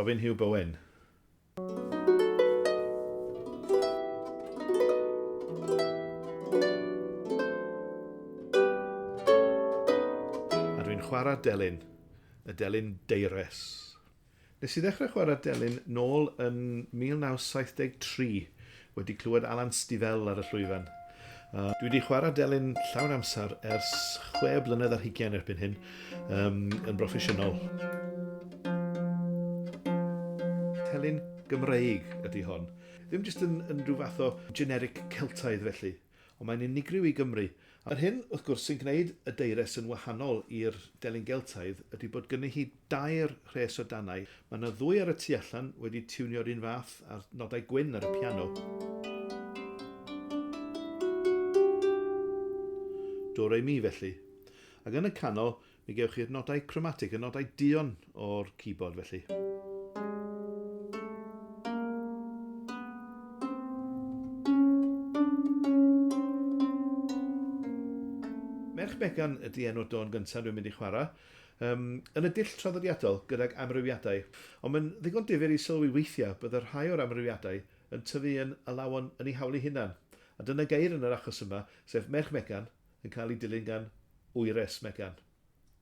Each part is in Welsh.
Robin Huw Bowen. A dwi'n chwarae delyn, y delyn deires. Nes i ddechrau chwarae delyn nôl yn 1973, wedi clywed Alan Stivell ar y llwyfan. Uh, dwi wedi chwarae delyn llawn amser ers chwe blynedd ar hugain erbyn hyn, um, yn broffesiynol. Telyn Gymreig ydy hon. Ddim jyst yn, yn rhyw fath o generic Celtaidd felly, ond mae'n unigryw i Gymru. A'r hyn, wrth gwrs, sy'n gwneud y deires yn wahanol i'r delyn Geltaidd ydy bod gynni hi dair rhes o dannau. Mae yna ddwy ar y tu allan wedi tiwnio'r un fath â'r nodau gwyn ar y piano. Do re mi felly. Ac yn y canol, Mi gewch chi'r nodau cromatig, y nodau duon o'r keyboard felly. Merch Megan ydy enw'r dôn gyntaf dwi'n mynd i chwarae. Um, yn y dull traddodiadol, gydag amrywiadau. Ond mae'n ddigon difyr i sylwi weithiau bydde rhai o'r amrywiadau yn tyfu yn alawon yn ei hawl ei hunan. A dyna geir yn yr achos yma, sef Merch Megan yn cael ei dilyn gan Wyres Megan.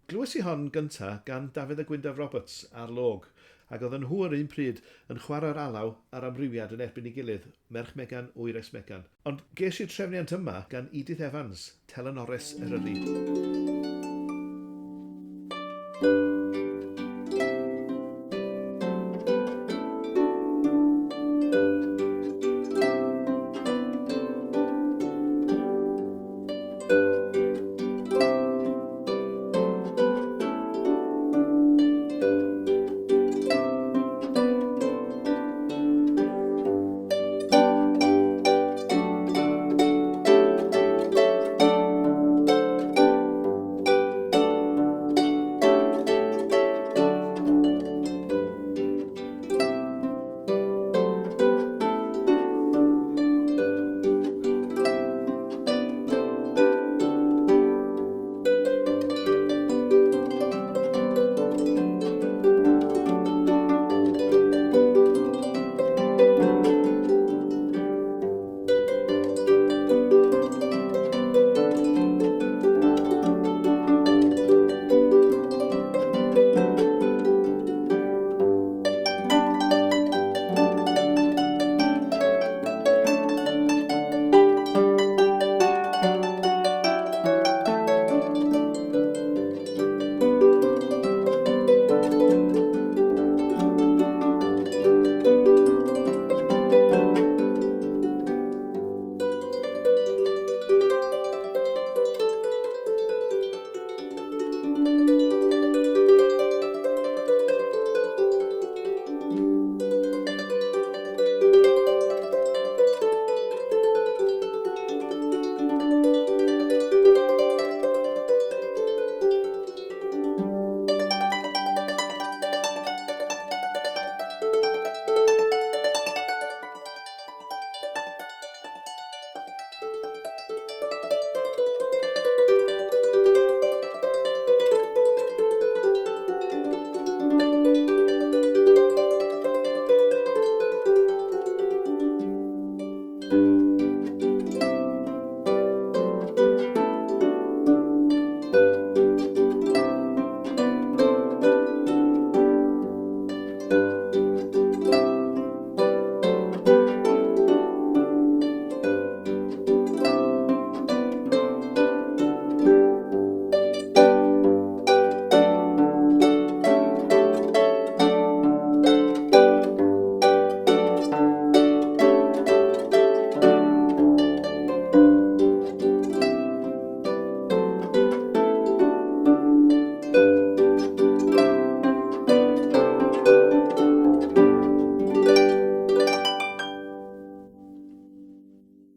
Glywes i hon gynta gan Dafydd a Gwyndaf Roberts ar Log, ac oedden nhw yr un pryd yn chwarae'r alaw a'r amrywiad yn erbyn ei gilydd, Merch Megan, Wyres Megan. Ond ges i'r trefniant yma gan Edith Evans, telynores Eryri.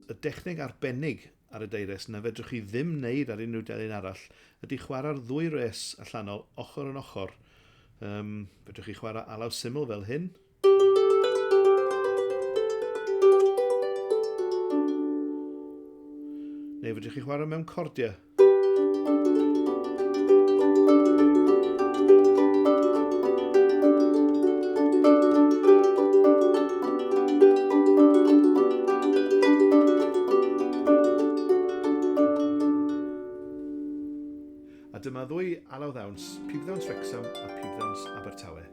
Y dechneg arbennig ar y deires na fedrwch chi ddim wneud ar unrhyw delyn arall ydy chwarae'r ddwy res allanol ochr yn ochr. Um, fedrwch chi chwarae alaw syml fel hyn. Neu fedrwch chi chwarae mewn cordiau. Alaw Ddawns, Pibddawns Wrecsam a Pibddawns Abertawe.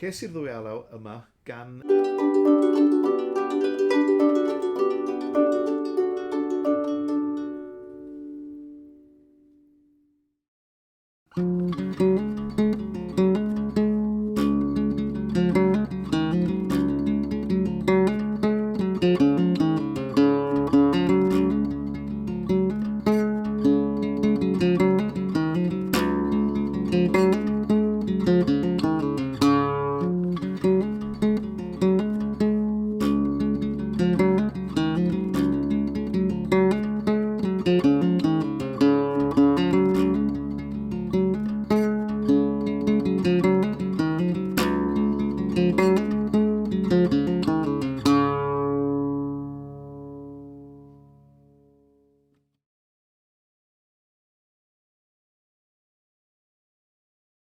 Ces i'r ddwy alaw yma gan...